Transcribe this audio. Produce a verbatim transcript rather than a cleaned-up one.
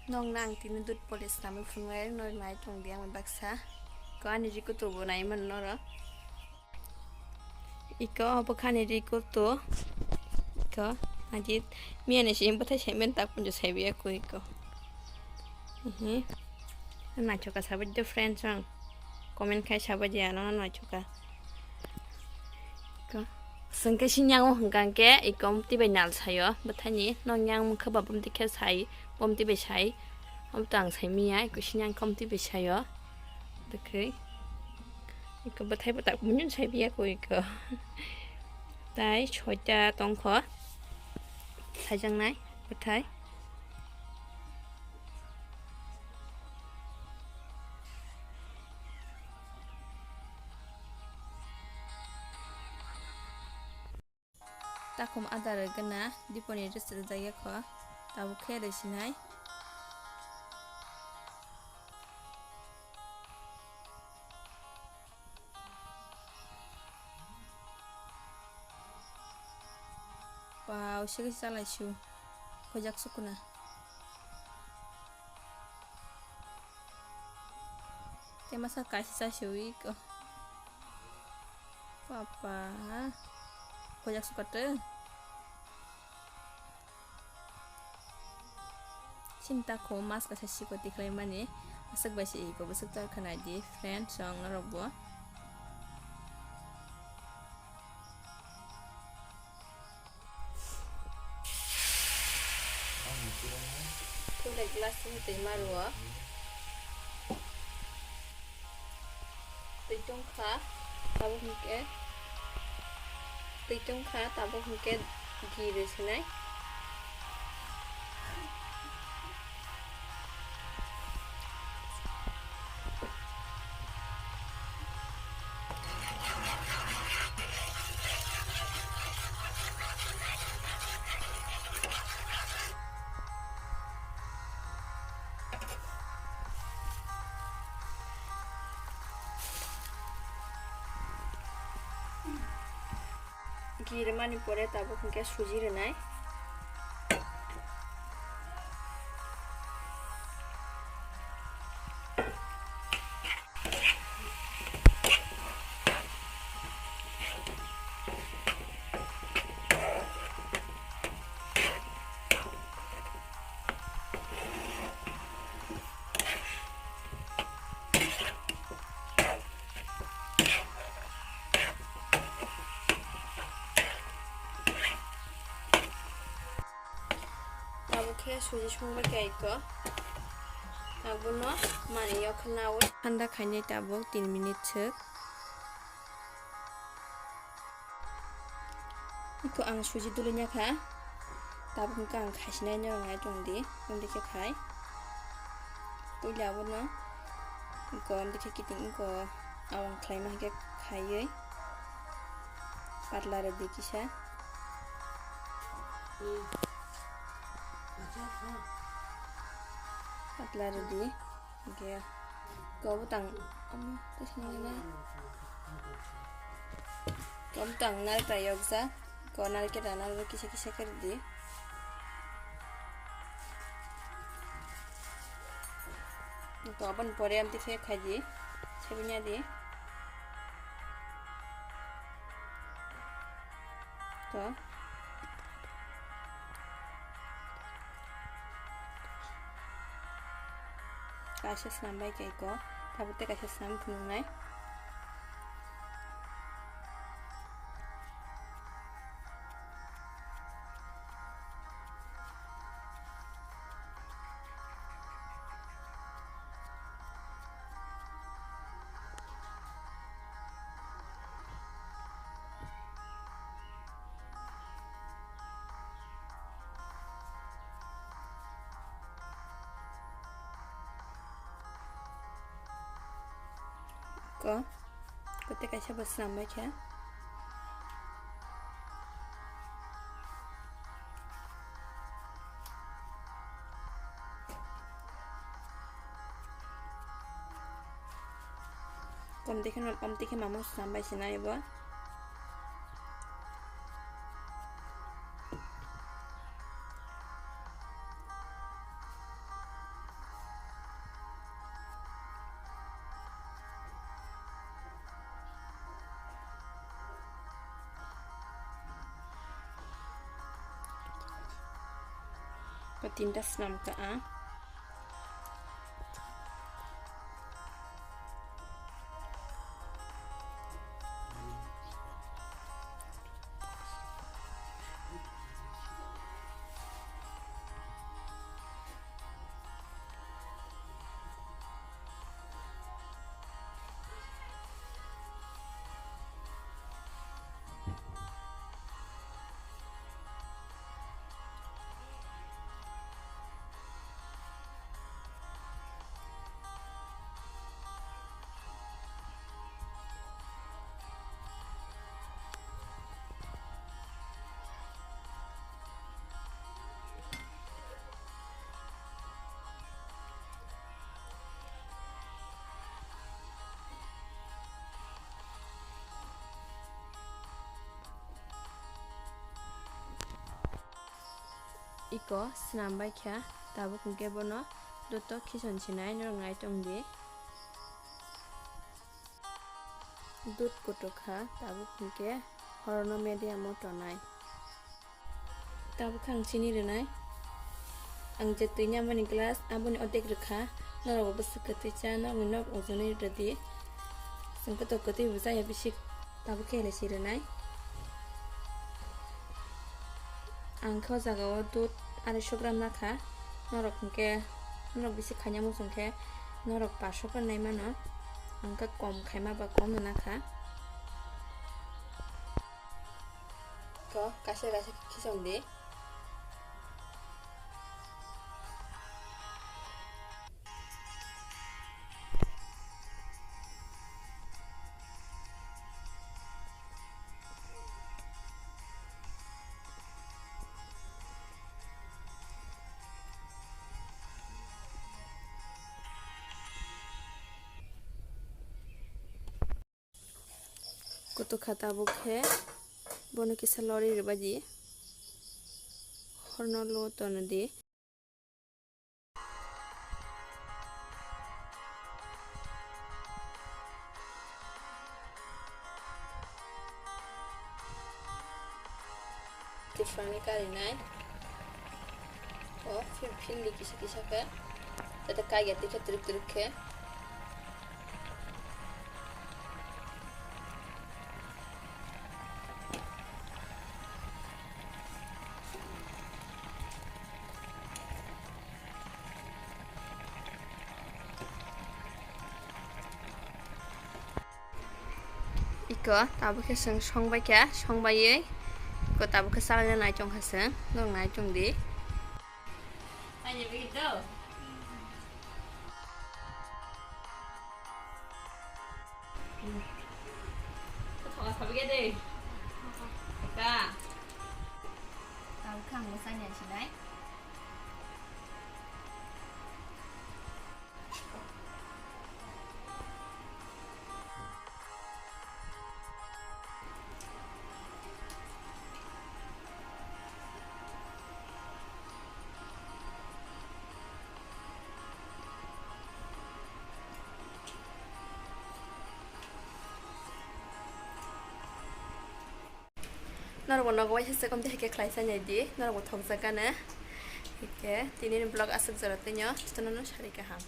Nokna ang tini dud polish namwi phunuknai, nai tongdi ang baksa. Ko ani rikutu bo nai man noro. Iko obo khani rikutu. Iko ajit miya ni sim bwthai saimen tak punjo saibiya ko iko. Ehe. Naithoka sabai de friends ang. Comment khai sabai de ano naithoka. Iko. Sengke sinyang o hwnkha hwnkhe iko omtwi bai nal sayo bwthaini. Nokni ang mungkha ba bomti khe sai, bomti bai sai. Omto ang sai miya, iko sinyang khe omtwi bai sayo. Bwkhwi. Iko bwthai bwtak munu sai biya ko iko. Tai soita tongkho. Saijaknai bwthai. Takhum adar gana diponi rest rwjak ya kho. Tabuk khe rwsinai. Wow, sigi salai su. Khojak sukuna. Te masa kaisa siwi ko. Papa. Khojak sukate. Sinta kho mas kasa siko tikhlai mani. Aswk bai se iko bwswk tor khna di friend song norok bo. Tule glass ni twi maruo. Twi tongkha, tabuk hwnkhe, twi tongkha, tabuk hwnkhe ghee rw sinai. Ghee rwmani pore tabuk hwnkhe suji rwnai. Tabuk khe suji songbai kha iko. Abono mani yok nawi thanda khainai tabuk tin minute swk. Iko ang suji duli nya kha. Tabuk hwnkhe ang khaisinai norok nai tong di, tong di khe khai. Puila abono iko amtwi khe kiting iko awang khlaima hwnkhe khaiwi patla rwdi kisa. Patla rwdi. Hingke ko bwtang, omo, tei sini na. Ko bwtang narikra yokjak, ko narikra narikra kisa kisa khe rwdi. Ko aboni pore amtwi khe khaidi, sebinya di. Ko. Kaisa swnam bai khe ko, tabuk tei kaisa swnam phunuknai. Ko, ko tei kaisa bo swnam bai khe. Kom dikhe no, kom dikhe mamo swnam bai se nai bo. Tinta swnam ka ang. Iko swnam bai kha, tabuk hwnkhe bono dudh o khison sinai norok nai tong di. Dudh kutuk kha, tabuk hwnkhe horono medium o tonai. Tabuk khe ang chini rwnai. Ang je twi ni aboni glass, aboni odek rwkha. Norok bo bwswk kwtwi cha, norokni nok ojonwi rwdi. Chwng kotor kwtwi bo chaya bisi, tabuk khe elai si rwnai. Ang khe o jaga o dudh arai sho gram nakha. Norok hwnkhe, norok bisi khaina muchung khe norok pash sho gram nai mano. Ang khe kom khaima ba kom no nakha. Ko kaisa kaisa khe khison di. Kutuk kha tabuk khe bono kisa lori rwbaidi horno lo tono di. Tifrangni karinai. O, phil, phildi kisa kisa khe. Jate kaiya twi khe twrwk twrwk khe. Iko tabuk khe chwng songbai kha, songbaiwi iko tabuk khe chalai nai chong kha chwng, norok nai chong di. Tabuk khe ang bo chainai sinai. Norokbo nogo waisa se komti hai khe khlai sa nai di, norokbo thokjak gana. Hai khe tini ni vlog aswk jora twi no, jotono no sari kaham.